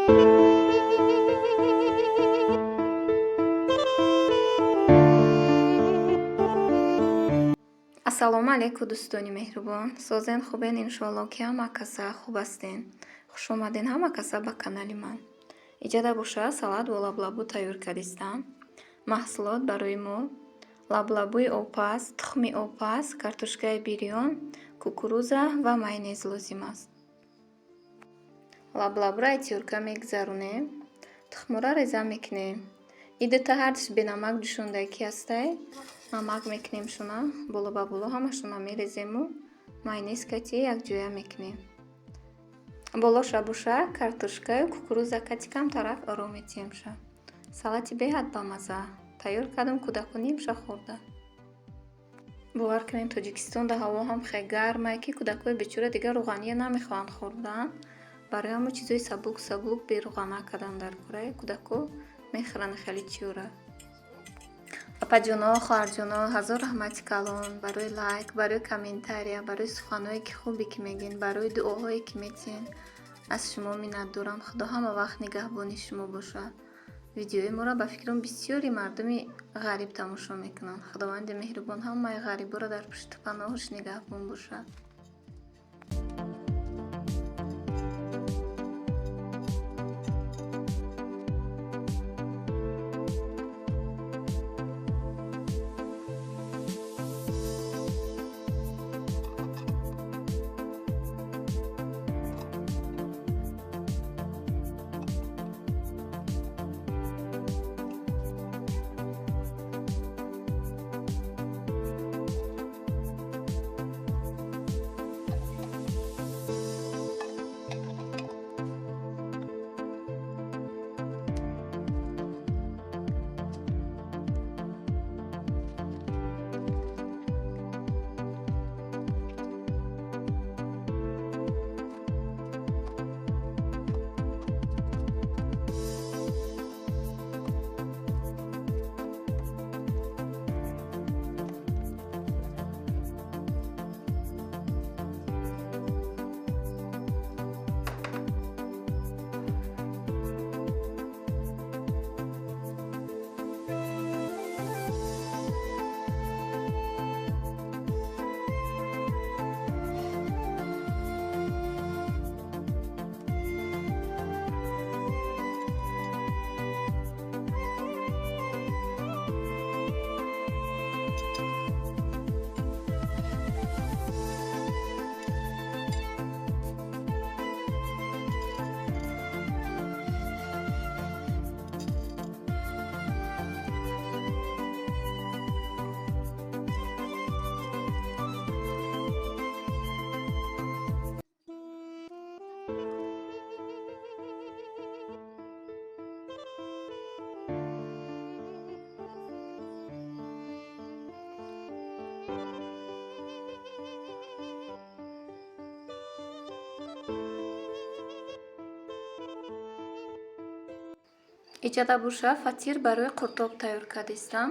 Ассалому алайкум, дӯстони меҳрубон. Созен, хубен? Иншоалло, ки ҳама каса хуб ҳастен. Хуш омаден ҳама каса ба канали ман. Иҷода боша, салат бо лаблабу тайёр кардистам. Маҳсулот барои мо: лаблабуи обпаз, тухми обпаз, картошкаи бирён, кукуруза ва майонез лозим аст. Лаблабуро айтёрка мегузаронем, тухмора реза мекунем. И дута ҳардуш бенамак ҷӯшондагӣ ҳастай, намак мекунем шуна, боло ба боло ҳамашона мерезему майонез кати якҷоя мекунем. Болоша боша, картошкаю кукуруза кати камтарак оро метиҳемша. Салати беҳад бамазза тайёр кардам, кӯдако нимша хӯрда. Бовар кунед, Тоҷикистонда ҳаво ҳам хеле гармае, ки кӯдакҳои бечора дигар рӯғания намехоҳанд хӯрдан. Барои ҳамо чизои сабук сабук берӯғана кардан дар кораи кӯдако мехӯранд хеле чиёра. Апаҷоно, хоҳарҷоно, ҳазор раҳмати калон барои лайк, барои комментария, барои суханҳое ки хубе ки мегӯед, барои дуоҳое ки метиҳед. Аз шумо миннатдорам. Худо ҳама вақт нигаҳбони шумо бошад. Видеои моро, ба фикрам, бисёри мардуми ғариб тамошо мекунанд. Худованди меҳрубон ҳамаи ғариборо дар пушту паноҳаш нигаҳбон бошад. Иҷода боша, фатир барои қуртоб тайёр кардистам.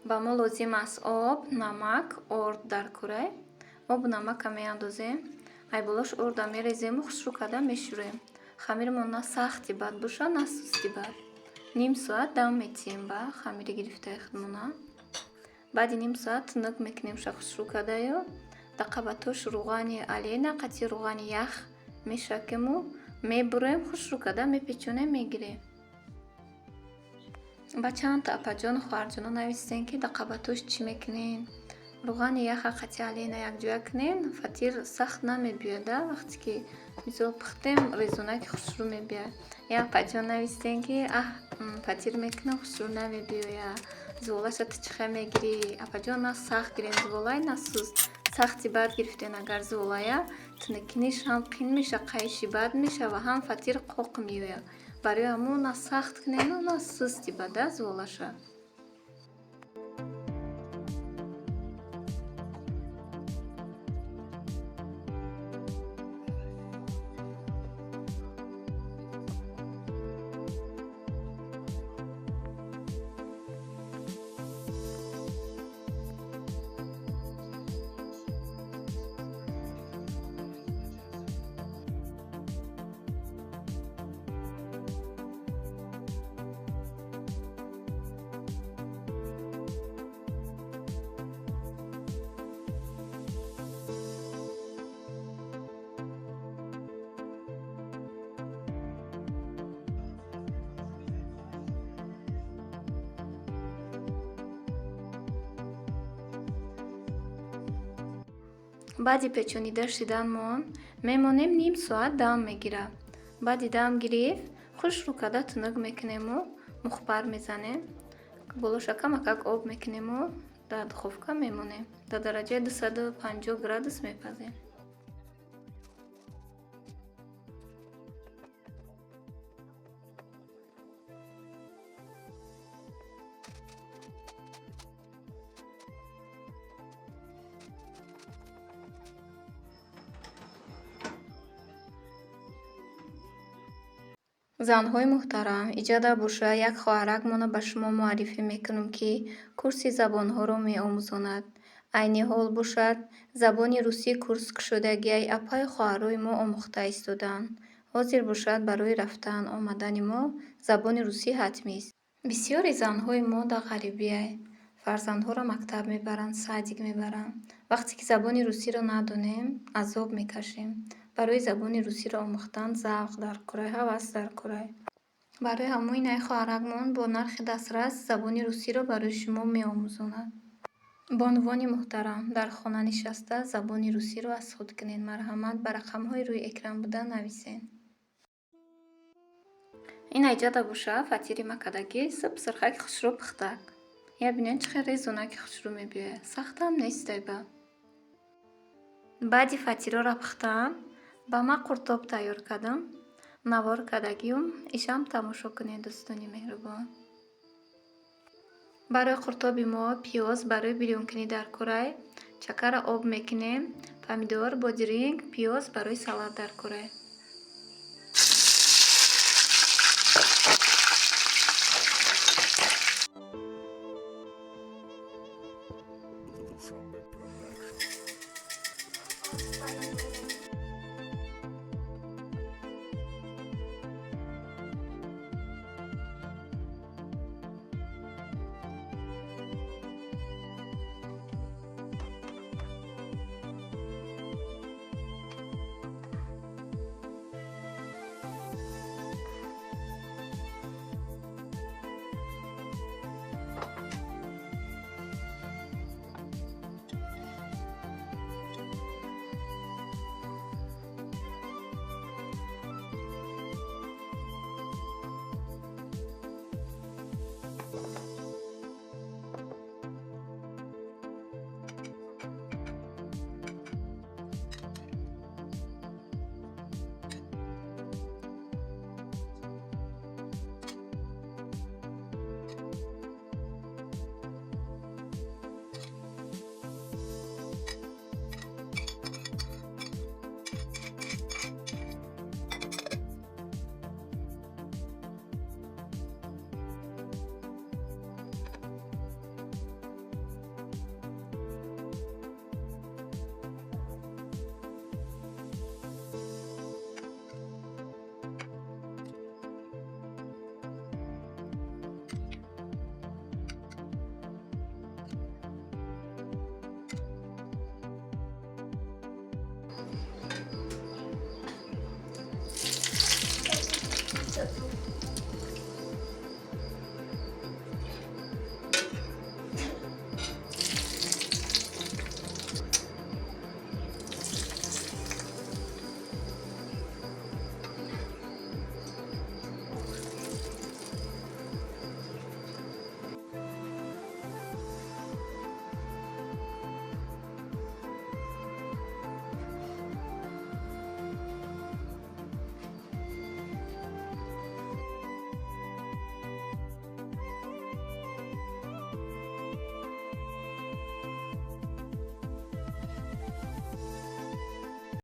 Ба мо лозим аст об, намак, орд дар курай. Обу намака меандозем, ай болош орда мерезему хушрӯ карда мешӯрем. Хамиримон на сахти бад боша, на сусти бад. Ним соат дам метиҳем ба хамири гирифтаи худмона. Баъди ним соат тунук мекунем ша хушрӯ кардаю. Дар қабатош рӯғани алена қати рӯғани ях мешакему мебурем, хушрӯ карда мепечонем, мегирем. Ба чандта апаҷону хоҳарҷоно нависем, ки дар қабатош чӣ мекунен? Рӯғани яха қати алена якҷоя кунен, фатир сахт намебиёда. Вақте ки мисол пухтем, резонаки хушрӯ мебиёяд. Як апаҷон навистем, ки аҳ, фатир мекунам, хушрӯ намебиёяд. Зуволаша ту чӣ хел мегирӣ? Апаҷон, на сахт гирем зуволай, на суст. Сахти бад гирифтен агар зуволая, тунукиниш ҳам қин меша, қайиши бад меша ва ҳам фатир қоқ меояд. Барои ҳамон на сахт кунену, на сусти бада зуволаша. Баъди печонида шиданмон мемонем, ним соат дам мегирад. Баъди дам гирифт, хушрӯ карда тунук мекунему мухбар мезанем. Болоша камакак об мекунему дар духовка мемонем. Дар дараҷаи 250 градус мепазем. Занҳои муҳтарам, иҷода боша, як хоҳаракмона ба шумо муаррифӣ мекунам, ки курси забонҳоро меомӯзонад. Айни ҳол бошад, забони русӣ курс кушодагиай, апаю хоҳарои мо омӯхта истодаанд. Ҳозир бошад, барои рафтан омадани мо забони русӣ ҳатмист. Бисёри занҳои мо дар ғарибиай, фарзандҳоро мактаб мебаранд, садик мебаранд. Вақте ки забони русиро надонем, азоб мекашем. Барои забони русиро омӯхтан завқ дар курай, ҳавас дар курай. Барои ҳамои най хоҳаракмон бо нархи дастрас забони русиро барои шумо меомӯзонад. Бонувони муҳтарам, дар хона нишаста забони русиро аз худ кунед. Марҳамат, ба рақамҳои рӯи экран буда нависед. Ин айҷада боша, фатири макадаги сиб сирхаки хушрӯ пухтак. Я бинед, чӣ хел резонаки хушрӯ мебиёяд. Сахтам нестай ба. Баъди фатирора пухтан ба ман қуртоб тайёр кардам. Навор кардагиюм, ишам тамошо кунед, дӯстони меҳрубон. Барои қуртоби мо пиёз барои бирёнкунӣ дар курай, чакара об мекунем, помидор, бодиринг, пиёз барои салат дар курай.